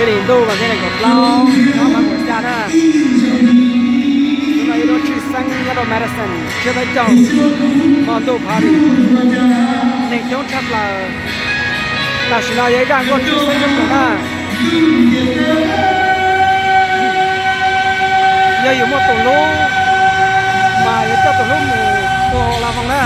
Li ntuj vas thib nees nkaum plaub, nyob Las Vegas na. Hnub no ib lub tshwj xeeb nyob rau Madison, Tsiab Teb Caug, hmo ntuj phav li. Neeg coob tshaj plaws. Tam sim no yog ib zaj nkauj tshwj xeeb tshaj plaws na. Yog yus muaj tus hlub mas yuav coj tus hlub mus ua la voos na.